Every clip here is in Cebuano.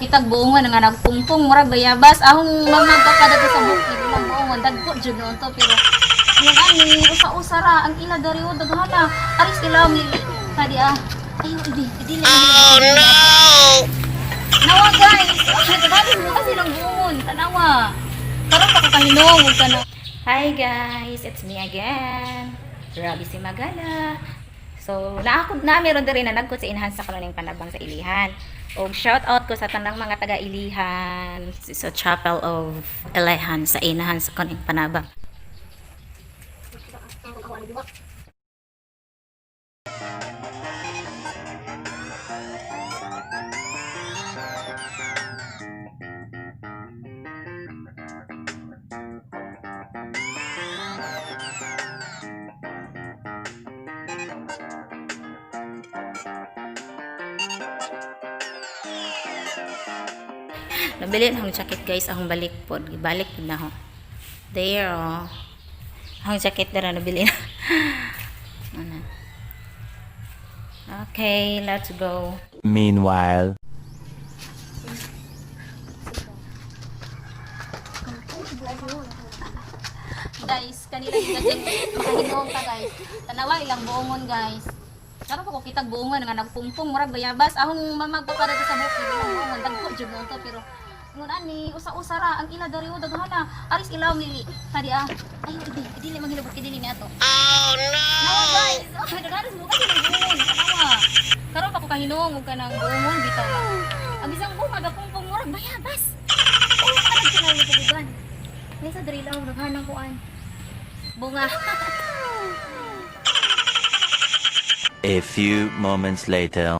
Kitag buongon nga nagpungpong murag bayabas. Ahong mamag pa dito sa bukid ilang buongon dagko jud noon to, pero yung ani usa-usa ra ang ila dari o daghana. Aris ila ang lili kadi ah. Ayo idi idi. Oh no. Nawa guys, nagdali mo kasi ng buongon tanawa. Karon pa ka kahinong ug kana. Hi guys, it's me again. Rabi si Magala. So, naakod na meron diri na nagkot sa inahan sa kaloning panabang sa Ilihan. Og shout out ko sa tanang mga taga Ilihan sa Chapel of Ilihan sa inahan sa kaning panabang. Nabili na akong jacket guys, akong balik pod. Gibalik pod na ako. There oh. Akong jacket dara nabili na. Ano. Okay, let's go. Meanwhile. Guys, kanila kasi makahinong ka guys. Tanawa ilang buongon guys. Karon pa ko kitag buongon nga nagpungpong murag bayabas. Ahong mamag pa dito sa bukid ilang buongon dagko jud noon to, pero ngun ani usa-usa ra ang ila dari o daghana. Aris ila ang lili kadi ah. Ayo idi idi li manghilabot kay dili ni ato. Oh no. Nawa guys, oh, daghana mo kasi ng buongon tanawa. Karon pa ko kahinong ug kanang buongon bitaw na. Ang isang bunga gapungpong murag bayabas. Oh, kanang kinahanglan tubugan. Nasa diri lang daghanang kuan. Bunga. A few moments later.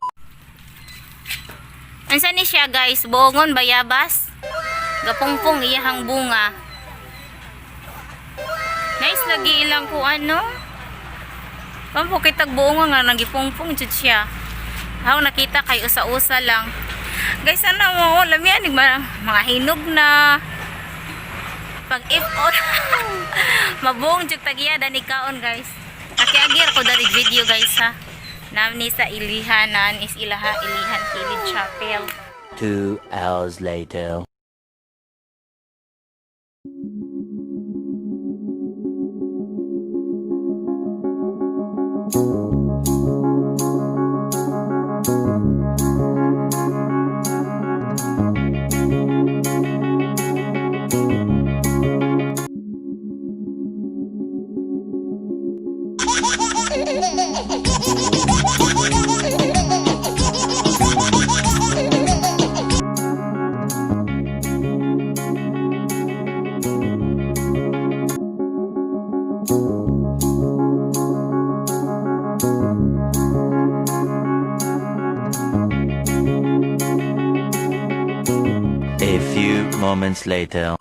Ansa ni siya guys, buongon bayabas. Gapungpong iyahang bunga. Nice lagi ilang kuan no. Pampo kitag buongon nga nagipungpong jud siya. Haw nakita kay usa-usa lang. Guys, ano mo, lamian mga hinog na. Pag if on mabuong jud tagiya dani kaon guys. Akiagir ko dari video guys ha. Namni sa Ilihan naan is ilaha Ilihan Kilid Chapel. 2 hours later. A few moments later.